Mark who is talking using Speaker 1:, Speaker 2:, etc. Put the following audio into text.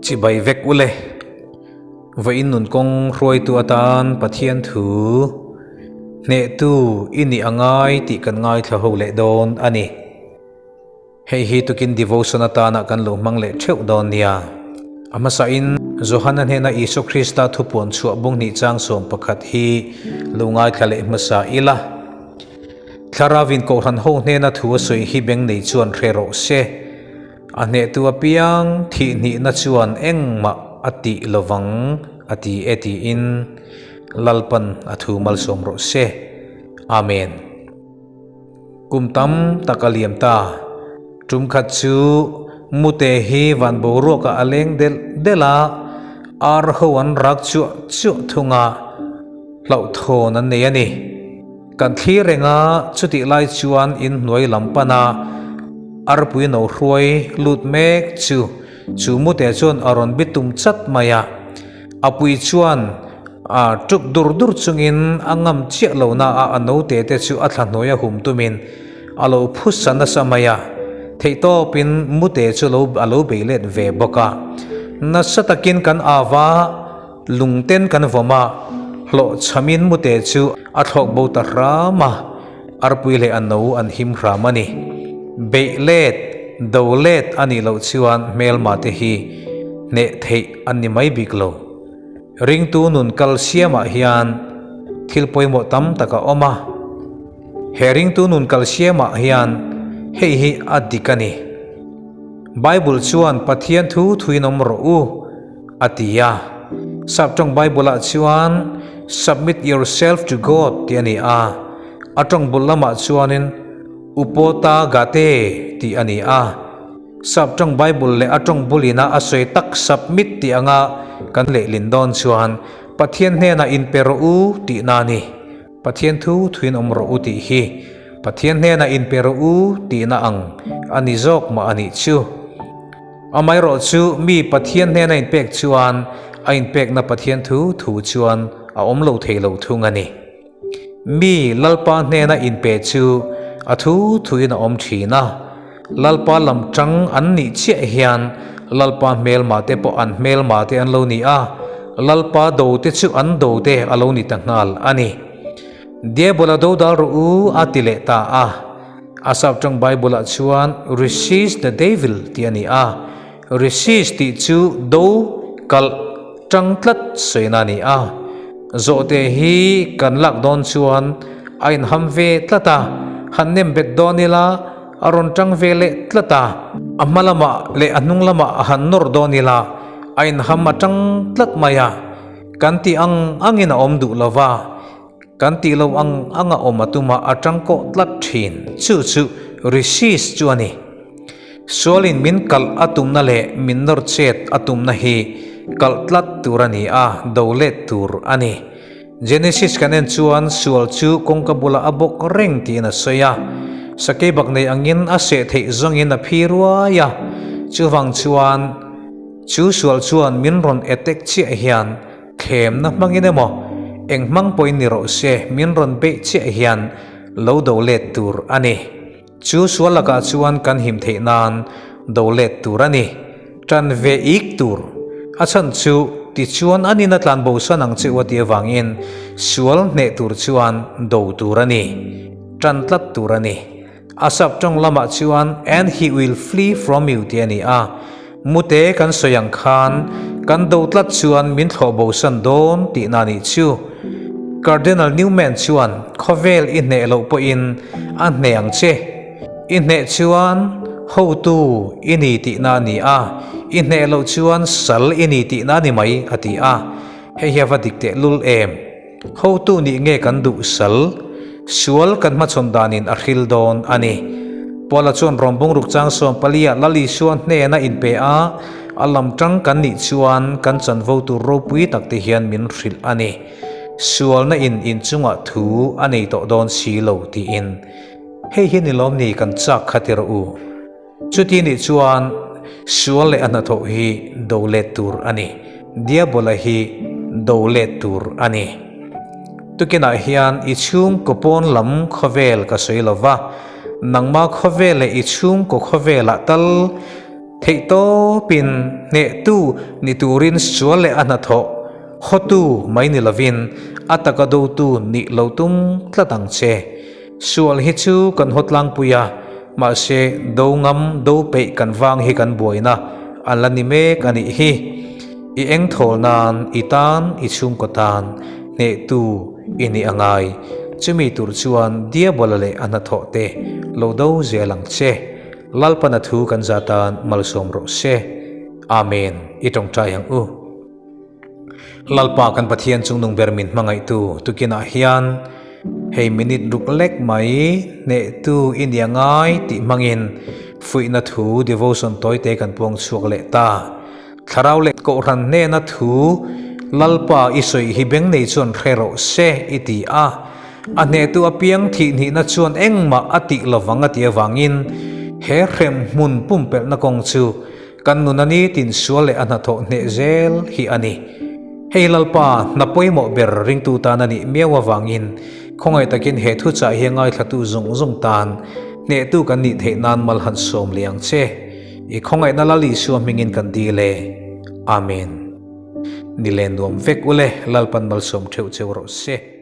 Speaker 1: Chibai vek ule. Vawiin nun kawng hruaitu atan Pathian thu hnehtu i nih a ngai tih kan ngaithla ho leh dawn a ni. Hei hi tukin devotion atana kan lo hmang leh theuh dawn nia. A hmasain Johana hnena Isua Krista thupuan chhuah bung hnih chang 11 hi lo ngaithla leh hmasa ila. Thlarauin Kohhran ho hnena thu a sawi hi beng nei chuan hre rawh se. A hnehtu apiang thih hnihna chuan engmah a tih lovang a ti e tiin Lalpan a thu malsawm rawh se. Amen. Kum tam tak a liam ta. Tum khat chu mute hi van boruakah a leng delh delh a, ar ho an rak chuah chuah thung a, hlauhthawn an nei a ni. Kan thlir reng a, chutih lai chuan in hnuai lam pana arpui no hruai lut mek chu chu mute chuan a rawn bi tum chat mai a. A pui chuan a tuk dur dur chungin a ngam chiah lo na a, a note te chu a thla hnuai a hum tumin a lo phusa nasa mai a, theihtawpin mute chu lo a lo bei let ve bawk a. Nasa takin kan ava lungten kan vawm a, hlawhchhamin mute chu a thlawk bo ta hram a, arpui leh a no an him hram a ni. Beih let, do let a nih loh chuan hmelma te hi hneh theih an ni mai bik lo. Ringtu nun kal siamah hian thil pawimawh tam tak a awm a. He ringtu nun kal siamah hian hei hi a dik a ni. Bible chuan Pathian thu thuin awm rawh u a ti a. Saptawng Bible-ah chuan Submit yourself to God tih a ni a. A tawng bul lamah chuanin Upota Gate tih a ni a. Sap tawng Bible leh a tawng bulina a sawi tak submit tih anga kan lehlin dawn chuan Pathian hnenah inpe rawh u tihna a ni. Pathian thu thuin awm rawh u tih hi Pathian hnenah inpe rawh u tihna ang a ni zawk mah a nih chu. Amaherawh chu mi Pathian hnena inpek chuan a inpekna Pathian thu thu chuan a awm lo thei lo thung a ni. Mi Lalpa hnena inpe chu a thu thuin a awm thin a, Lalpa lam tang an nih chiah hian Lalpa hmelma te pawh an hmelma te an lo ni a, Lalpa do te chu an do te a lo ni ta nghal a ni. Diabola do dal rawh u a ti leh ta a. A saptang Bible-ah chuan resist the devil tih a ni a, resist tih chu do, kalh, Tang tlat sawina a ni a, zawhte hi kan lak dawn chuan a inham ve tlat a, han nem bet dawn ila a rawn tang ve leh tlat a, a hma lamah leh a hnung lamah a han nawr dawn ila a inham a tang tlat mai a, kan tih ang angin a awm duh lo va, kan tih loh ang anga awm a tumah a tang kawh tlat thin, chu chu resist chu a ni. Sualin min kalh a tumna leh min nawr chet a tumna hi kalh tlat tur a ni a, do let tur a ni. Genesis kan en chuan sual chu kawngka bulah a bawk reng tiin a sawi a. Sakei bak nei angin a seh theih zawngin a phi ruai a, chuvang chuan chu sual chuan min rawn attack chiah hian thlemna hmangin emaw eng hmang pawhin ni rawh se min rawn beih chiah hian lo do let tur a ni. Chu sual lakah chuan kan him theih nan do let tur a ni. Tan ve ik tur. A chhan chu tichuan an in a tlan bosan ang che u a tih avangin sual hneh tur chuan do tur a ni. Tan tlat tur a ni. A sap tawng lamah chuan and he will flee from you tih a ni a. Mute kan sawi ang khan kan do tlat chuan min thlawh bosan dawn tihna a nih chu. Cardinal Newman chuan khawvel i hneh loh pawhin a hneh ang che. I hneh chuan hotu i ni tihna a ni a, i hneh loh chuan sal i ni tihna a ni mai a ti a. Hei hi a va dik tehlul em? Hotu nih nge kan duh sal? Sual kan hmachhawn danin a hril dawn a ni. Paula chuan rawngbung ruk chang 14 Lal Isua hnena inpe a, a lam tang kan nih chuan kan chanvo tur ropui tak te hian min hrilh a ni. Sualna in inchungah thu a nei tawh dawn si lo tiin. Hei hi ni lawm ni kan chak kha ti rawh u. Chuti nih chuan sual leh a hnathawh hi do let tur a ni. Diabola hi do let tur a ni. Tukinah hian i chhungkaw pawn lam khawvel ka sawi lo va, nangma khawvel leh i chhungkaw khawvelah tal Theihtawpin hnehtu ni turin sual leh a hnathawh hawtu mai ni lovin a taka dotu nih lo tum tlat ang che. Sual hi chu kan haw tlangpui a, mahse do ngam do peih kan vang hi kan buaina a la ni mek a nih hi. I eng thawl nan i tan i chhungkaw tan hnehtu i nih a ngai. Chumi tur chuan Diabola leh a hnathawh te lo do zel ang che. Lalpana thu kan za tan malsawm rawh se. Amen. I tawngtai ang u. Lalpa kan Pathian chungnung ber min hmangaihtu tukinah hian hei minute ruk lek mai hnehtu i nia ngai tih hmangin fuihna thu devotion tawite kan puang chhuak leh ta. Thlarau leh Kohhran hnena thu Lalpa i sawi hi beng nei chuan hre rawh se i ti a. A hnehtu apiang thihhnihna chuan engmah a tih lovang a ti avangin he hrem hmun pumpelhna kawng chu Kan nuna nitin sual leh a hnathawh hneh zel hi a ni. Hei Lalpa, hna pawimawh ber ringtu tan a nih miau avangin khawngaih takin he thuchah hi a ngaithlatu zung zung tan hnehtu kan nih theih nan mal han sawm leh ang che. I khawngaihna Lal Isua hmingin kan dil e. Amen. Ni len nuam vek ule, Lalpan malsawm theuh cheu rawh se.